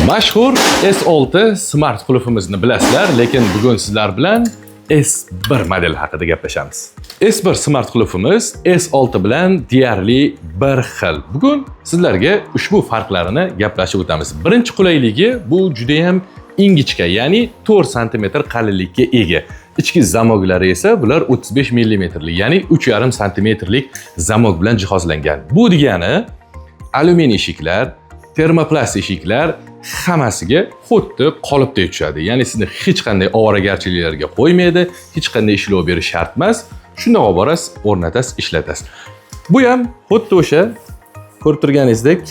Mashhur S6 smart qulfimizni bilasizlar, lekin bugun sizlar bilan S1 modeli haqida gaplashamiz. S1 smart qulfimiz S6 bilan deyarli bir xil. Bugun sizlarga ushbu farqlarini gaplashib o'tamiz. Birinchi qulayligi, bu juda ham ingichka, ya'ni 4 sm qalinlikka ega. Ichki zamoklari esa bular 35 mmlik, ya'ni 3,5 santimetrlik zamok bilan jihozlangan. Bu degani alyumin eshiklar, termoplast eshiklar hammasiga xuddi qolipdek tushadi. Ya'ni sizni hech qanday ovoragarchiliklarga qo'ymaydi, hech qanday ishlov berish shart emas. Shundoq olib borasiz, o'rnatasiz, ishlatasiz. Bu ham xuddi o'sha ko'rib turganingizdek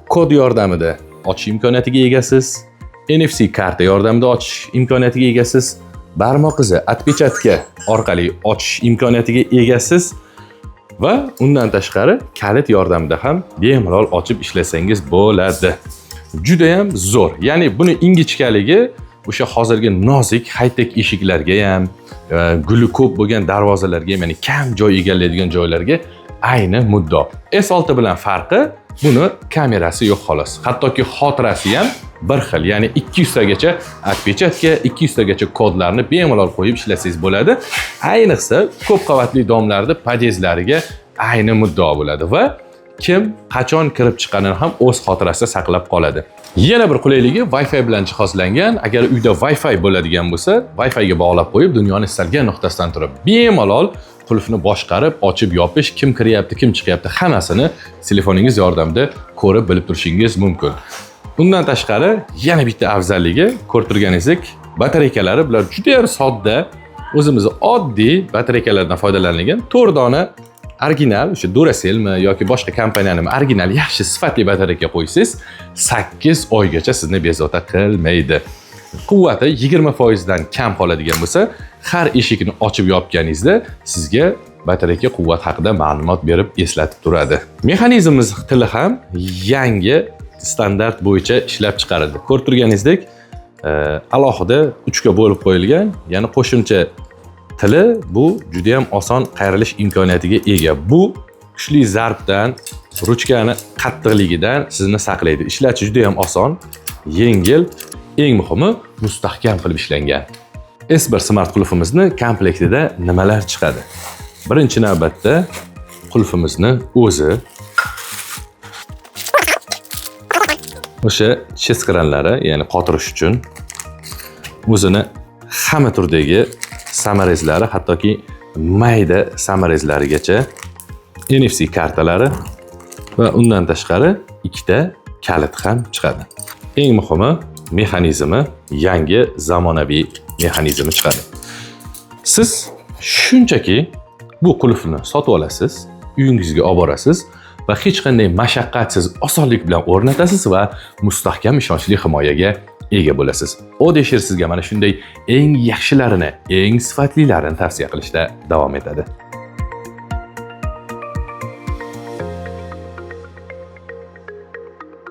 kod yordamida ochish imkoniyatiga egasiz. NFC karta yordamida ochish imkoniyatiga egasiz. Barmoq izi, отпечатка orqali ochish imkoniyatiga egasiz va undan tashqari kalit yordamida ham bemalol ochib ishlasangiz bo'ladi. Judayam zo'r. Ya'ni buni ingichkaligi o'sha hozirgi nozik high-tech eshiklarga ham, guli ko'p bo'lgan darvozalarga ham, ya'ni kam joy egallaydigan joylarga ayni muddao. S6 bilan farqi, buni kamerasi yo'q, xolos. Hattoki xotirasi ham bir xil, ya'ni 200 tagacha отпечатка, 200 tagacha kodlarni bemalol qo'yib ishlasangiz bo'ladi. Ayniqsa ko'p qavatli дом larda podyezdlariga ayni muddao bo'ladi va kim qachon kirib chiqqanini ham o'z xotirasida saqlab qoladi. Yana bir qulayligi, Wi-Fi bilan jihozlangan. Agar uyda Wi-Fi bo'ladigan bo'lsa, Wi-Fi ga bog'lab qo'yib, dunyoni istalgan nuqtasidan turib bemalol qulfni boshqarib, ochib yopish, kim kiryapti, kim chiqyapti, hammasini telefoningiz yordamida ko'rib bilib turishingiz mumkin. Bundan tashqari yana bitta afzalligi, ko'rib turganingizdek, batareykalari bular juda ham sodda, o'zimizni oddiy batareykalardan foydalanilgan. 4 dona original o'sha Duracellmi yoki boshqa kompaniyanimi original yaxshi sifatli batareyka qo'ysangiz, 8 oygacha sizni bezovta qilmaydi. Quvvati 20% dan kam qoladigan bo'lsa, har eshikni ochib yopganingizda sizga batareyka quvvat haqida ma'lumot berib, eslatib turadi. Mexanizmimiz tili ham yangi standart bo'yicha ishlab chiqarildi. Ko'rib turganingizdek, alohida uchga bo'lib qo'yilgan, ya'ni qo'shimcha tili bu juda ham oson qayrilish imkoniyatiga ega. Bu kuchli zarbdan, ruchkani qattiqligidan sizni saqlaydi. Ishlatish juda ham oson, yengil, eng muhimi, mustahkam qilib ishlangan. S1 smart qulfimizni komplektida nimalar chiqadi? Birinchi navbatda qulfimizni o'zi, o'sha cheskranlari, ya'ni qotirish uchun o'zini hamma turdagi саморез lari, hattoki mayda саморез larigacha, NFC kartalari va undan tashqari ikkita kalit ham chiqadi. Eng muhimi, mexanizmi, yangi zamonaviy mexanizmi chiqadi. Siz shunchaki bu qulfni sotib olasiz, uyingizga olib borasiz va hech qanday mashaqqatsiz osonlik bilan o'rnatasiz va mustahkam, ishonchli himoyaga ega bo'lasiz. Odesher sizga mana shunday eng yaxshilarini, eng sifatlilarini tavsiya qilishda davom etadi.